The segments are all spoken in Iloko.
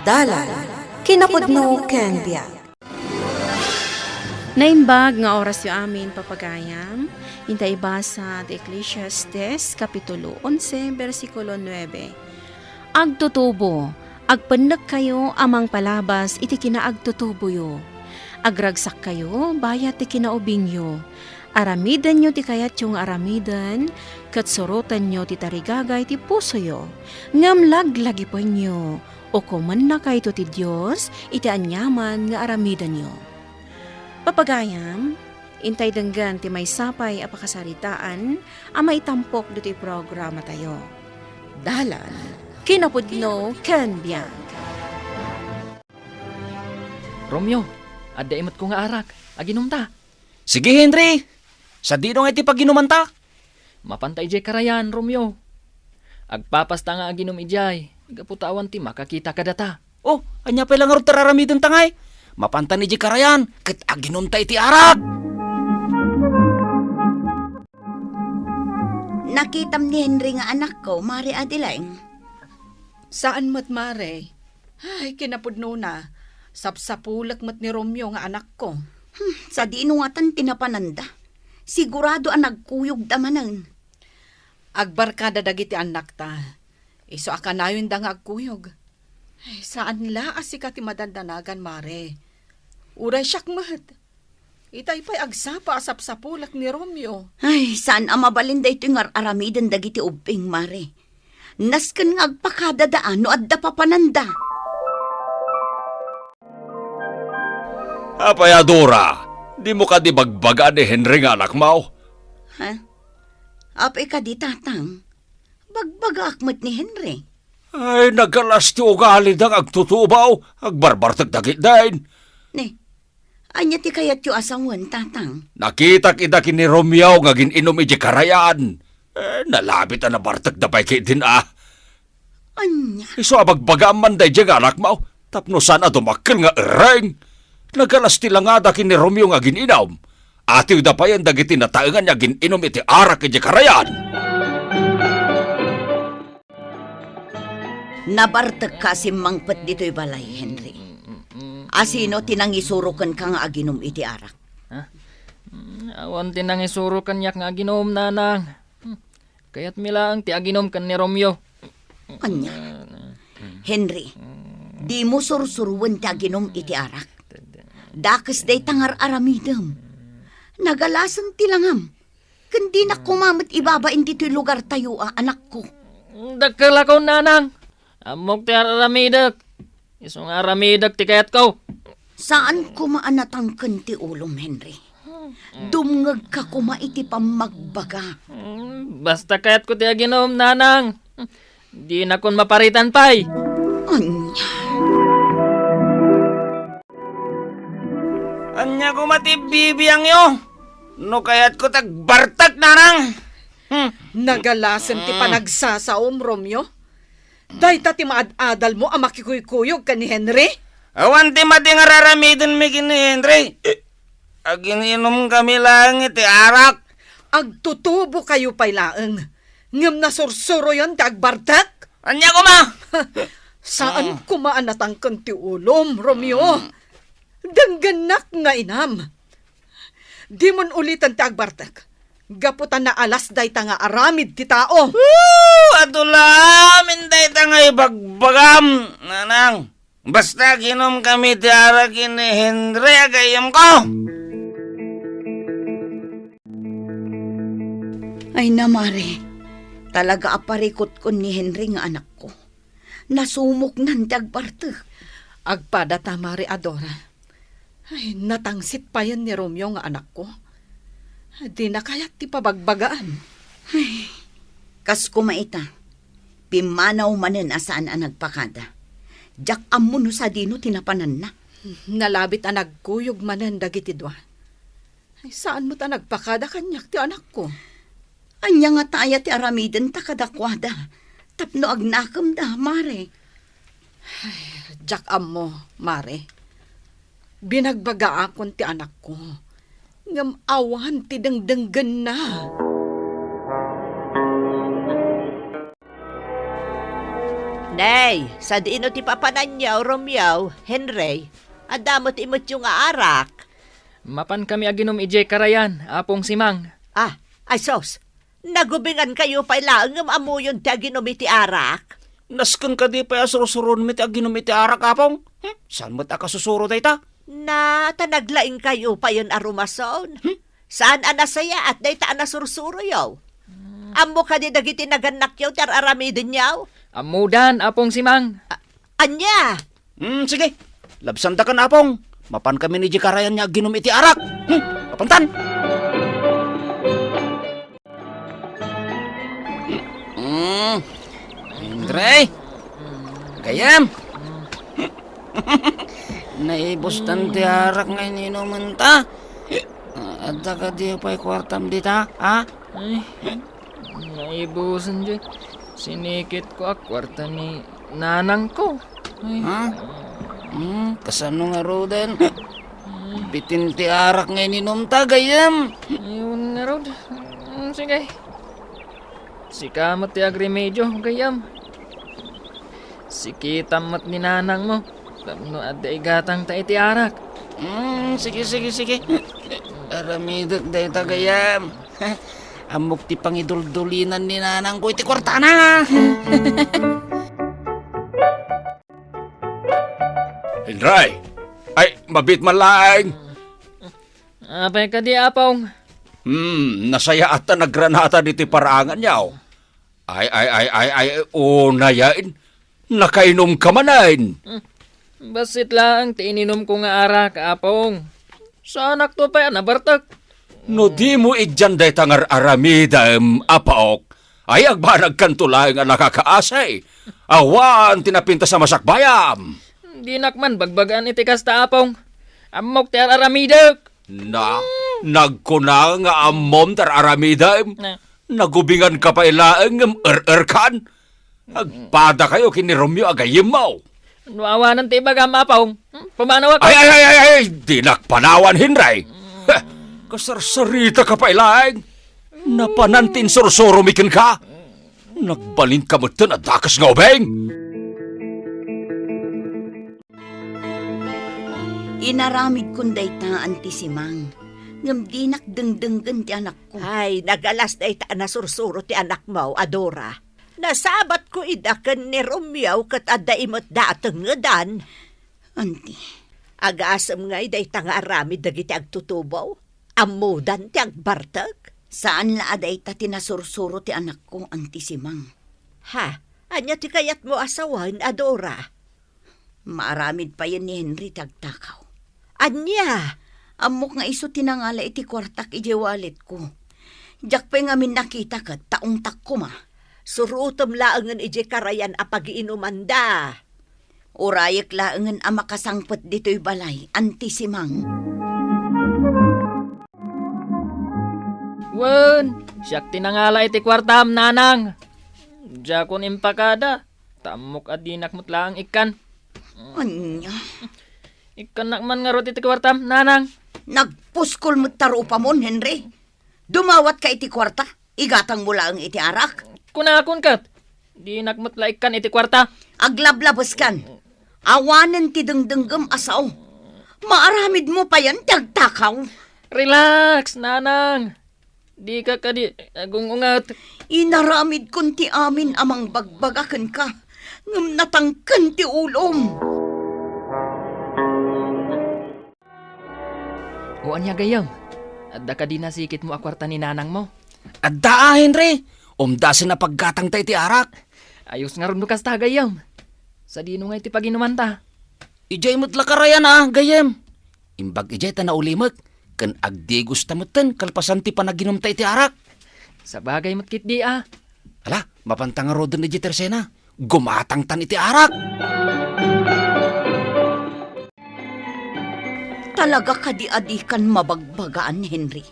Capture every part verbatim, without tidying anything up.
Dalan, kinapudno ken biag. Naimbag nga orasyo amin, papagayam. Inta ibasa ti Eclesiastes, Kapitulo onse, bersikulo nuebe. Agtutubo, agpennekkayo a mangpalabas iti kinaagtutuboyo. Agragsakkayo bayat ti kinaubingyo. Aramidenyo ti kayatyo nga aramiden, ket surotenyo ti tarigagay ti pusoyo. Ngem laglagipenyo, ukomennakayto ti Dios iti aniaman nga aramidenyo. Papagayam, intay denggen ti maysa pay a pakasaritaan a maitampok ditoy programatayo. Dalan, kinapudno, ken biag. Romeo, adda imetko nga arak. Aginumta. Sige, Henry. Sadino nga iti paginumanta? Mapanta idiay karayan, Romeo. Agpapasta nga aginum idiay, gapu ta awan ti makakita kadata. Oh, ania pay la ngarud ti ar-aramidenta ngay? Mapanta idiay karayan, ket aginumta iti arak. Nakitam ni Henry nga anakko, Mare Adeline? Saan met, Mare. Ay, kinapudnona. Sapsapulek met ni Romeo nga anakko. Hmm, sadino ngatan ti napananda? Sigurado a nagkuyogda manen. Agbarkada dagiti annakta. Isu a kanayonda nga agkuyog. Ay, saan la a sika ti madandanagan, Mare. Uray siak met. Itay pay agsapa a sapsapulek ni Romeo. Ay, saan a mabalin daytoy nga ar-aramiden dagiti ubbing, Mare. Nasken nga agpakadada no adda papananda. Apay a, Dora, dimo kadi bagbaga ni Henry nga anakmo? Ha? Apay kadi, Tatang? Bagbagaak met ni Henry. Ay, nagalas ti ugalida nga agtutubaw, agbarbartek dagitdin. Ni, ania ti kayatyo a sawen, Tatang? Nakitak ida ken ni Romeo nga agin-inum idiay karayan. Eh, nalabit a nabartekda pay ketdin a. Ania? Isu a bagbagaam man daydiay nga anakmo, tapno saan a dumakkel nga erreng. Nagalas ti langada ken ni Romeo nga agin-inum. Atiwda payen dagiti nataengan nga agin-inum iti arak idiay karayan. Nabartekka a simmangpet ditoy balay, Henry. Asino ti nangisuro kenka nga aginum iti arak? Ha? Mm, awan ti nangisuro kaniak nga aginum, Nanang. Hmm. Kayatmi laeng ti aginum ken ni Romeo. Ania? Henry, dimo sursuroen ti aginum iti arak. Dakes dayta nga ar-aramidem. Nagalasen ti langam. Ken dinak koma met ibabain ditoy lugartayo a, anakko. Dakkelakon, Nanang. Ammok ti ar-aramidek. Isu nga aramidek ti kayatko. Saan koma a natangken ti ulom, Henry. Dumngegka koma iti pammagbaga. Mm, basta kayatko ti aginum, Nanang. Dinakon maparitan pay. Ania? Ania koma ti bibiangyo? No kayatko ti agbartek, Nanang. Hmm. Nagalasen ti panagsasaom, Romeo. Dayta ti maad-adalmo a makikuykuyog ken ni Henry? Awan ti madi nga ar-aramidenmi ken ni Henry. Agin-inumkami laeng iti arak. Agtutubokayo pay laeng, ngem nasursuroyon ti agbartek? Ania koma? Saan koma a natangken ti ulom, Romeo. Denggennak nga inam. Dimon uliten ti agbartek. Gapu ta naalas dayta nga aramid ti tao. Woo! Adu la amin dayta nga ibagbagam, Nanang. Basta aginumkami ti arak ken ni Henry a gayyemko. Ay na, Mare. Talaga a parikutkon ni Henry nga anakko. Nasumoknan ti agbartek. Agpada ta, Mare a Dora. Ay, natangsit payen ni Romeo nga anakko. Dina kayat ti pabagbagaan. Ay, kas koma ita, pimmanaw manen a saan a nagpakada. Diak ammo no sadino ti napananna. Nalabit a nagkuyog manen dagiti dua. Ay, saan met a nagpakada kaniak ti anakko? Ania ngata aya ti aramidenta kadakuada tapno agnakemda, Mare? Ay, diak ammo, Mare. Binagbagaakon ti anakko, ngem awan ti dengdenggenna. Ey, sadino ti papananyo, Romeo, Henry? Adda met imetyo nga arak. Mapan kami aginum idiay karayan, Apong Simang. Ah, ay sus. Nagubingan kayo pay laeng ngem ammoyon ti aginum iti arak? Nasken kadi pay a sursuronmi ti aginum iti arak, Apong? Hmm? Saan met a kasusuro dayta? Na, ta naglaing kayo payen a rumason. Hmm? Saan a nasayaat dayta a nasursuroyo? Ammo kadi dagiti nagannakyo ti ar-aramidenyo? Ammodan, Apong Simang. A-, ania? Hmm, sige. Labsandakan, Apong. Mapan kami ni Jikarayan nga aginum iti arak. Hmm, mapantan. Hmm. Andre? Gayam? Naibustan ti arak nga ininumenta. Adda kadi pay kuartam dita, ha? Ay, naibusan di. Sinikit ko a kuarta ni nanang ko. Ay. Ha? Hmm, kasano nga ruden? Bitin ti arak nga ininumta, gayam. Ayun nga rod. Hmm, sige. Sika met ti agremedio, gayam. Sikitam met ni nanang mo. Tapno adda igatang ta iti arak. Hmm, sige, sige, sige. Aramidek dayta, gayam. Ammok ti pangiduldulinan ni nanang ko iti kuartana. Inray! Ay, mabit man laeng! Apay kadi, Apong? Hmm, nasayaat ta nagranata diti paraangan yaw. Ay, ay, ay, ay, ay, unayen. Nakainom ka manen. Hmm. Bassit laeng ti ininom ko nga arak, Apong. Saanakto pay a nabartek. No di mo idian dayta nga ar-aramidem, Apok, ay agbanagkanto laeng a nakakaasi. Awan ti napintas a masakbayam. Dinak man bagbagaan iti kasta, Apong. Ammok ti ar-aramidek. Na, nagkuna nga ammom ti ar-aramidem. Na. Nagubingan ka pay laeng ngem er-erkan. Agpada kayo ken ni Romeo a gayyemmo. No awanen ti ibagam, Apong, hmm, pumanawak. Ay, ay, ay, ay, ay, dinak panawan, Henry. Heh, kasarsarita ka pay laeng. Napanan ti insursuromi kenka. Nagbalin ka metten a dakes nga ubing. Inaramidkon dayta, Anti Simang, ngem dinak dengdenggen ti anakko. Ay, nagalas dayta a nasursuro ti anakmo, Adora. Nasabatko ida ken ni Romeo ket adda imetda a tengngedan. Anti. Agasem ngay dayta nga aramid dagiti agtutubo? Ammodan ti agbartek? Saan la a dayta ti nasursuro ti anakko, Anti Simang. Ha? Ania ti kayatmo a sawen, Adora? Maaramid payen ni Henry ti agtakaw. Ania? Ammok nga isu ti nangala iti kuartak idiay walletko. Diak pay ngamin nakita ket taungtak koma. Surotem laengen idiay karayan a pagiinumanda. Urayek laengen a makasangpet ditoy balay, Anti Simang. Wen, siak ti nangala iti kuartam, nanang. Diakon impakada. Ta ammok a dinak met laeng ikkan. Ania? Ikkannak man ngarud iti kuartam, nanang. Nagpuskol met ta rupamon, Henry. Dumawatka iti kuarta, igatangmo laeng iti arak. Kunakon ket, dinak met la ikkan iti kuarta. Aglablabeskan. Awanen ti dengdenggem a sao. Maaramidmo payen ti agtakaw. Relax, nanang. Dika kadi agung-unget. Inaramidkon ti amin a mangbagbaga kenka, ngem natangken ti ulom. O ania, gayyem? Adda kadi nasikitmo a kuarta ni nanangmo? Adda a, Henry. Umdasen a paggatangta iti arak. Ayos ngarud no kasta, gayyem. Sadino ngay ti paginumanta? Idiay met la karayan a, gayyem. Imbag idiay ta naulimek, ken agdigosta metten kalpasan ti panaginumta iti arak. Sabagay met ketdi a. Ala, mapanta ngaruden idiay tersena. Gumatangtan iti arak. Talaga kadi a dikan mabagbagaan, Henry?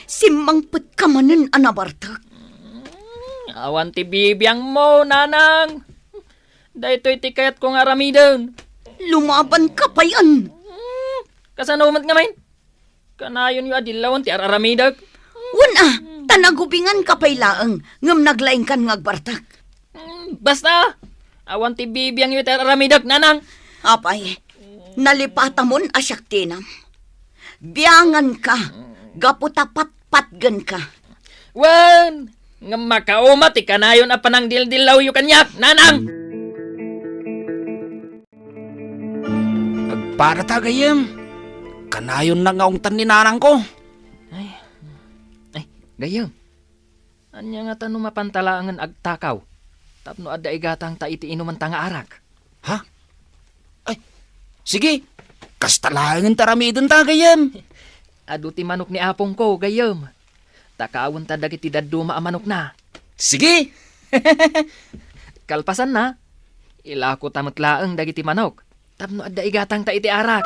Simmangpetka manen a nabartek. Awan ti bibiangmo, nanang. Daytoy ti kayatko nga aramiden. Lumabanka payen. Kasano met ngamin? Kanayonyo a dillawen ti ar-aramidek? Wen a, ta nagubinganka pay laeng, ngem naglaingkan nga agbartek. Mm, basta! Awan ti bibiangyo iti ar-aramidek, nanang. Apay, nalipatamon a siak ti inam. Bianganka, gapu ta patpatgenka. Wen, ngem makauma ti kanayon a panangdildillawyo kaniak, nanang. Agparata, gayyem. Kanayonna nga ungtan ni nanangko. Ay, ay, gayyem. Ania ngata no mapanta laengen agtakaw tapno adda igatangta iti inumenta nga arak? Ha? Ay, sige. Kasta laengen ti aramidenta, gayyem. Adu ti manok ni apongko, gayyem. Takawenta dagiti dadduma a manokna. Sige! Kalpasanna, ilakota met laeng dagiti manok tapno adda igatangta iti arak.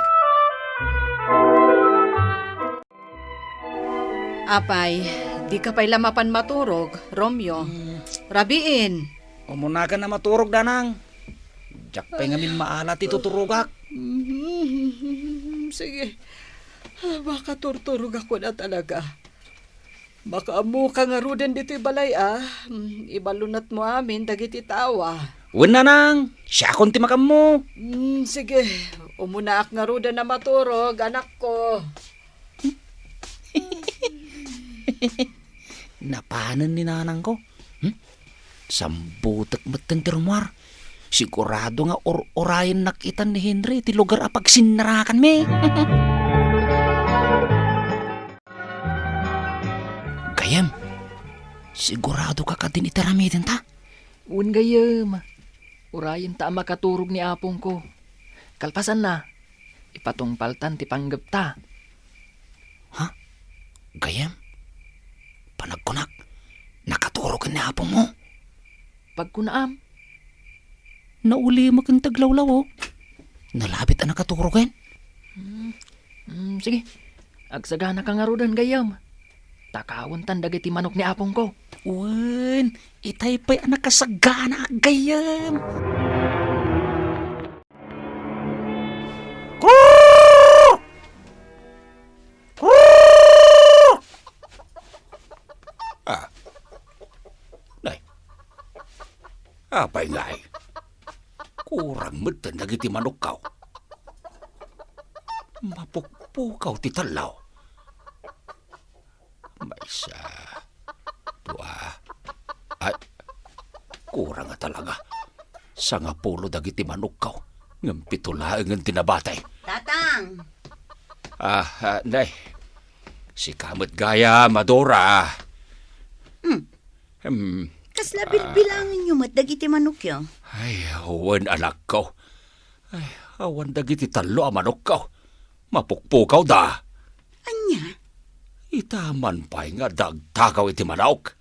Apay, dika pay la mapan maturog, Romeo. Mm. Rabiin. Umunakan a maturog, nanang. Diak pay ngamin maala ti tuturogak. Mm, sige. Ah, makaturturogak a talaga. Makaammoka ngaruden ditoy balay, a. Mm, ibalunetmo amin dagiti tao, a. Wen, nanang, siakon ti makaammo. Mm, sige, umunaak ngaruden a maturog, anakko. Napanen ni nanangko. Hmm? Sambutek metten ti rummuar. Sigurado nga ur-urayennak itan ni Henry iti lugar a pagsinnarakanmi. Gayyem, siguradoka kadin iti aramidenta? Wen, gayyem. Urayenta a makaturog ni apongko. Kalpasanna, ipatungpaltan ti panggepta. Ha? Gayyem? Panagkunak, nakaturogen ni apongmo? Pagkunaam. Naulimek ti aglawlaw, o. Nalabit a nakaturogen? Hmm. Hmm, sige. Agsaganaka ngaruden, gayyem. Takawentan dagiti manok ni apongko. Wen, itay pay a nakasagana, gayyem. Kurr! Kurr! Ah. Nay. Apay ngay? Kurang metten dagiti manokko. Mapukpukaw ti tallo. Maysa, dua. Ay, kurang a talaga. Sangapulo dagiti manokko, ngem pito laengen ti nabati. Tatang! Ah, ah, nay. Sika met gayam, a Dora. Hmm. Hmm. Kasla bilbilangenyo met dagiti manokyo? Ay, wen, anakko. Ay, awan dagiti tallo a manokko. Mapukpukawda. Ania? Ita man pay nga adda agtakaw iti manok.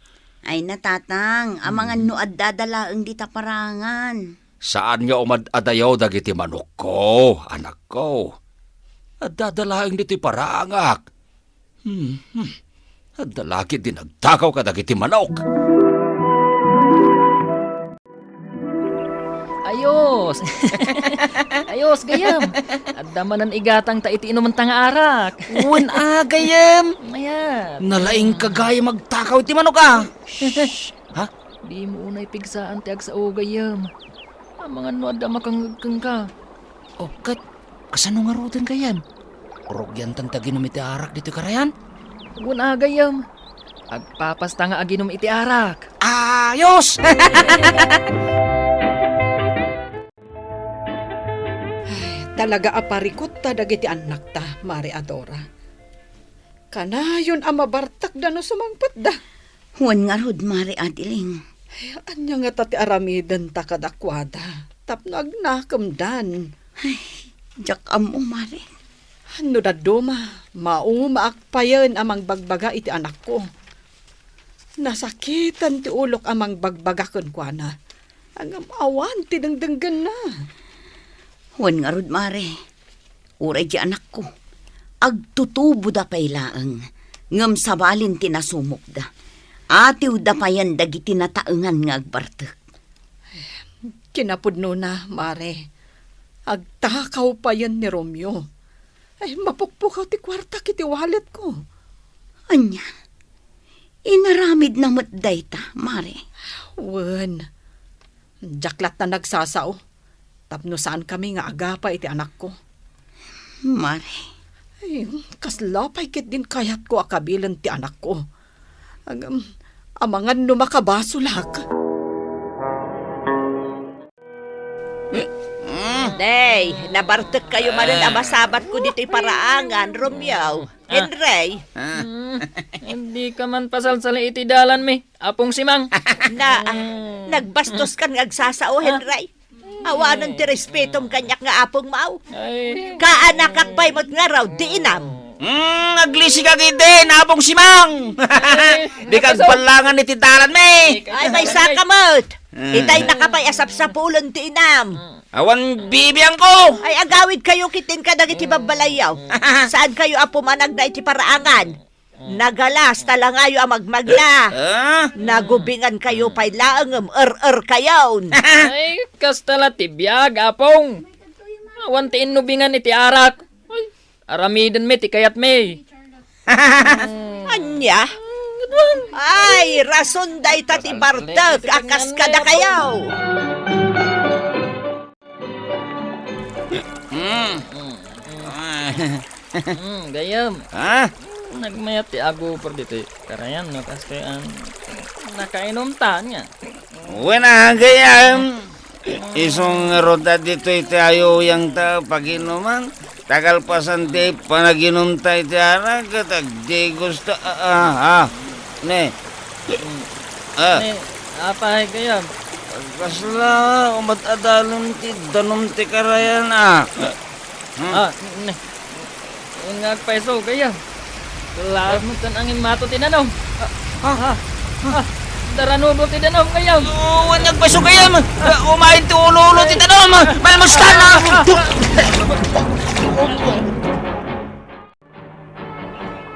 Ay, natatang, amangan no addada laeng dita parangan. Saan nga umad-adayo dagiti manokko, anakko. Addada laeng ditoy parangak. Hmm, hmm. Adda la ketdi nagtakaw kadagiti manok. Ayos! Ayos, gayyem! Adda manen igatangta iti inumenta nga arak. Wen a, gayyem! Mayat. Nalaingka gayam agtakaw iti manok, a! Shh! Ha? Dimo unay pigsaan ti agsao, gayyem. Amangan no adda makangngeg kenka. O, ket kasano ngaruden, gayyem? Rugiantan ti aginum iti arak ditoy karayan? Wen a, gayyem. Agpapasta nga aginum iti arak. Ayos! Ay, talaga a parikutta dagiti annakta, Mare a Dora. Kanayon a mabartekda no sumangpetda. Wen ngarud, Mare Adeline. Ay, ania ngata ti aramidenta kadakuada tapno agnakemdan? Ay, diak ammo, Mare. No dadduma, maumaak payen a mangbagbaga iti anakko. Nasakiten ti ulok a mangbagbaga kenkuana. Ngem awan ti dengdenggenna. Wen ngarud, Mare. Uray di anakko, agtutuboda pay laeng, ngem sabalin ti nasumokda. Atiwda payen dagiti nataengan nga agbartek. Kinapudnona, Mare, agtakaw payen ni Romeo. Ay, mapukpukaw ti kuartak iti walletko. Ania? Inaramidna met dayta, Mare? Wen. Diak latta nagsasao tapno saankami nga agapa iti anakko. Mari. Ay, kasla pay ketdin kayatko a kabilen ti anakko. Agam, amangan no makabasolak. Nay, nabartek kayo manen a masabatko ditoy paraangan, Romeo. Ah. Henry. Ah. Mm, dika man pasalsali iti dalanmi, Apong Simang. Na, nagbastos kan nga agsasao, Henry. Awanen ti respetom kaniak nga apong mao. Ay. Kaanakak pay met ngarud ti inam. Mm, aglisigak iti, Apong Simang. Ay, dika agballangan iti dalanmi. Ay, maysaka met. Mm. Itay naka pay a sapsapulen ti inam. Awan bibiangko. Ay, agawid kayo ketdin kadagiti babbalayyo. Saan kayo a pumanagna iti paraangan? Nagalas, talangayo a magmagla. Ah? Nagubingan kayo pay laeng ngem er-er kayon. Ay, kasta la ti biag, Apong. Awan ti innubingan iti arak. Ay, aramidenmi ti kayatmi. Ania? Ay, rason dayta ti bartek a kas kadakayo. Mm. Mm, gayyem. Ha? Nagmayat ti aguper ditoy karayan no kastoy an nakainumta ania. Wen a, gayyem. Isu ngarud a ditoy ti ayuyangta paginuman. Ta kalpasan ti panaginumta iti arak ket agdigos ta, ah, ah, ah. Ne. Ah. Ne, apay gayyem? Kasla umat adalem ti danum ti karayan, ah. Hmm? Ah, ne. Wen nga agpayso gayyem. Laas met ken angin mato ti danum. Ah, ah, ah. Daranudo ti danum gayyem. Oh, wen nga agpayso gayyem. Ah, umayen ti ulo-ulo ti danum. Malmustan, ah.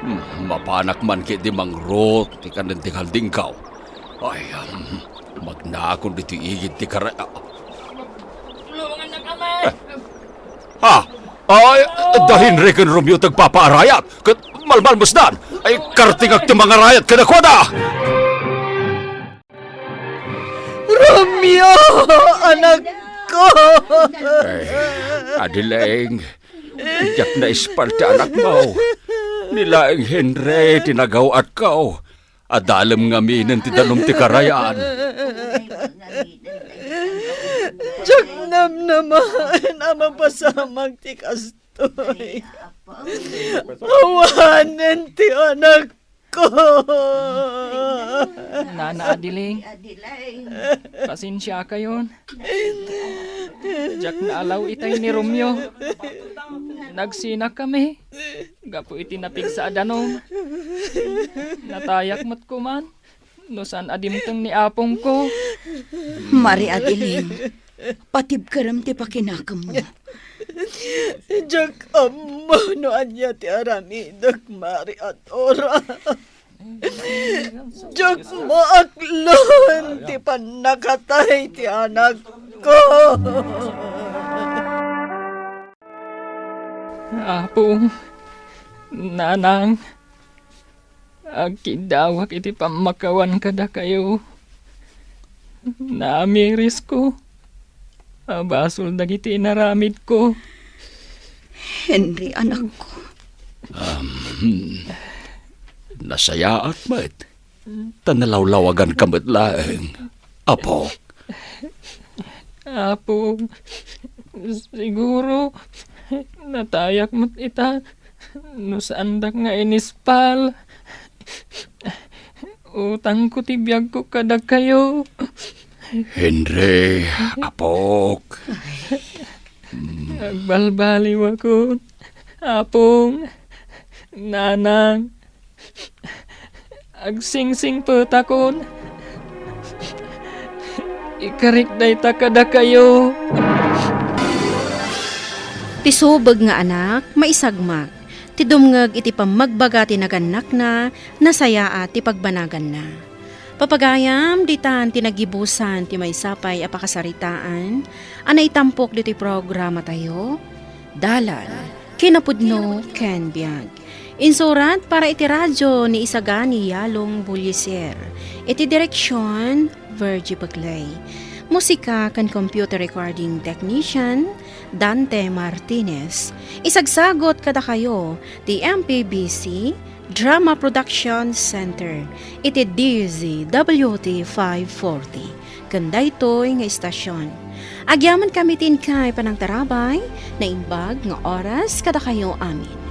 Hmm, mapanak man ketdi mangrot ti kandingkandingkaw. Ay, um, magnakon ditoy igid ti kara-, ah. Tulongannak, Ama! Eh, ha? Ay, da Henry ken Romeo ti agpapaarayat, ket malmalmusdan. Ay, kartingak ti mangarayat kadakuada. Romeo, anakko! Ay, Adeline, diak naispal ti anakmo. Ni laeng Henry ti nagaw-atko. Adalem ngaminen ti danum ti karayan. Diak namnamaen a mapasamak ti kastoy. Awanen ti anakko. Nana Adeline, pasensiakayon. Diak naalaw itay ni Romeo. Nagsinakami gapu iti napigsa a danum. Natayak met koman no saan a dimteng ni apongko. Mari Adeline, patibkerem ti pakinakemmo. Diak ammo no ania ti aramidek, Mari Atora. Diak maaklon ti pannakatay ti anakko. Apo, Nanang, agkiddawak iti pammakawan kadakayo. Naamirisko a basol dagiti inaramidko. Henry, anakko. Um, nasayaat met, ta nalawlawaganka met laeng, Apo. Apo, siguro, natayak met ita no saandak nga inispal. Utangko ti biagko kadakayo. Henry, apok. Agbalbaliwakon, Apong, Nanang. Agsingsingpetakon. Ikarik dayta kadakayo. Ti subeng nga anak, maisagmak. Ti dumngeg iti pammagbaga ti nagannakna, nasayaat ti pagbanaganna. Papagayam, ditan ti nagibusan ti maysa pay a pakasaritaan a naitampok ditoy programatayo, Dalan Kinapudno ken Biag. Insurat para iti radio ni Isagani Yalong Bullisier. Iti direksion, Virgie Peclay. Musika ken computer recording technician, Dante Martinez. Isagsagot kadakayo ti M P B C Drama Production Center iti D Z W T five forty. Ken daytoy nga istasyon. Agyaman kami ti inkay panangtarabay, naimbag nga oras kadakayo amin.